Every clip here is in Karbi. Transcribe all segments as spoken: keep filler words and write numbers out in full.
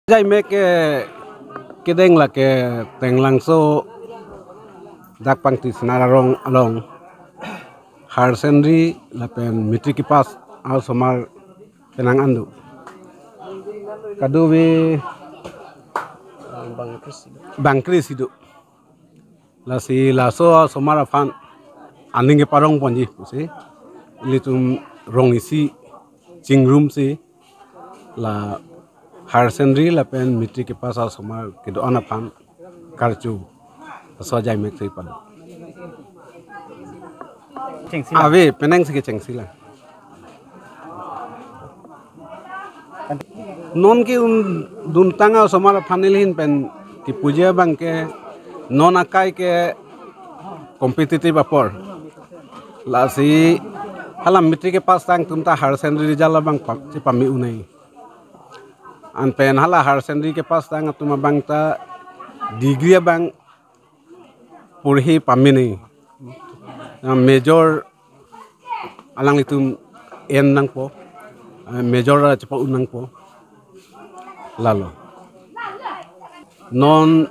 Jaimek ke kedeng lake Tenglangso dak Pangti Senar arong along higher secondary lapen matric kepass asomar penang an do. Kadokave bang kre si do. Lasi laso asomar aphan aning keparong ponji pusi ilitum rong isi chingrumsi la higher secondary lapen matric kepass asomar kedo-an aphan karcho. Laso ajaimek si pado. Chengsi lang. Ave, penang si kechengsi lang. Non ke-un duntang asomar aphan nelihin pen kipuji abang ke non akai ke competitive apor. Lasi hala matric kepass tang atum ta higher secondary result abang pa-, si pame unai. An pen hala higher secondary kepass tang atum abang ta degree abang porhi pame nai. Major alanglitum en nangpo, eh, major ra chepa-un nangpo. Lalo. Non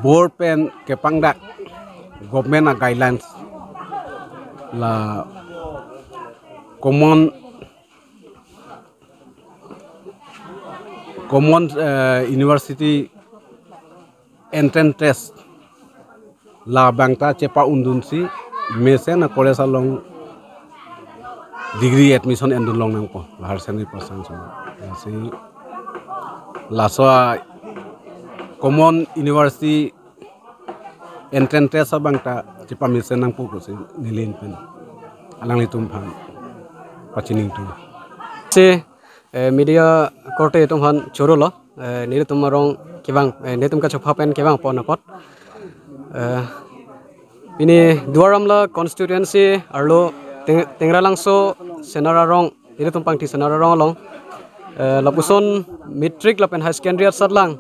board pen kepangdak government a guidelines la common common, eh, university entrance test labang ta chepa-un dunsi mesen a college along degree admission endun long nangpo, higher secondary pass tang asomar. Lasi laso a common university entrance test abang ta chepamesen nangpo pusi nelihin pen alanglitum aphan pachini ingtung. Si, eh, media korte atum aphan choro lo, eh, nelitum arong kevang, eh, nelitum kachopha pen kevang pon apot. Eh, pini Duar Amla constituency arlo Teng-, Tengralangso Senar arong, nelitum Pangti Senar arong along, eh, lapuson matric lapen higher secondary asatlang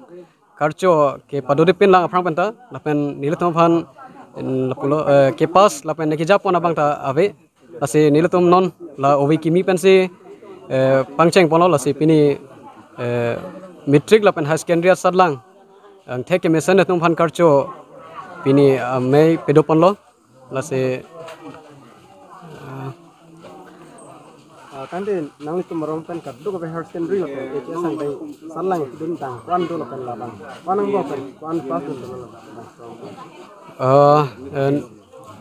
karcho kepadodipin lang aphrang penta, lapen nelitum aphan, mm, lapulo, eh, kepass lapen nekejapon abang ta ave. Lasi nelitum non la ove kimi pensi, eh, pangcheng ponlo, lasi pini, eh, matric lapen higher secondary asatlang angthek kemesen atum aphan karcho pini amei pado ponlo. Lasi, ah, ah, kante nanglitum arong pen kadokave higher secondary lapen H S ang dei asatlang duntang ko-an do lapen labang ko-an angbong pen ko-an pass dun labang. Ah, eh,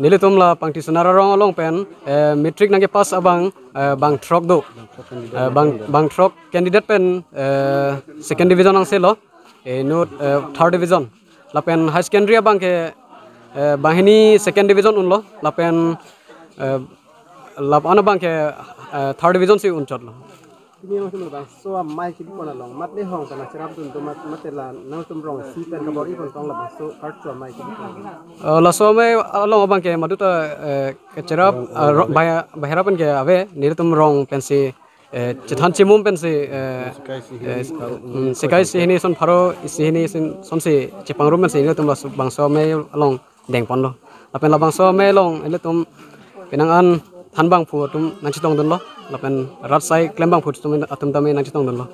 nelitum la Pangti Senar arong along pen, eh, matric nangkepass abang, eh, bang throk do. Eh, bang, bang throk candidate pen, eh, second division angse lo. Eh, inut, eh, third division. Lapen higher secondary abang ke, eh, banghini second division unlo. Lapen, eh, lapen abang ke, eh, third division si unchotlo. Pini nangtum labangso amei kebipon along mat le hong kana cherap dun do mat, mate la nangtum rong isi pen kabor-i pon tong labangso karcho amei kebipon. Eh, laso amei along abang ke maduta, eh, kecherap, eh, ro-, bahera, bahera pen ke ave, nelitum rong pensi, eh, chethan chimum pensi, eh, eh, mm, sekai isi hini ason pharo isi hini ason, asonsi chepangrum pensi nelitum labangso amei along deng ponlo. Lapen labangso amei along ilitum penang an than bangphu atum nangchetong dunlo. Lapen rat asai klem bangphu atum, atum tame nangchetong dunlo.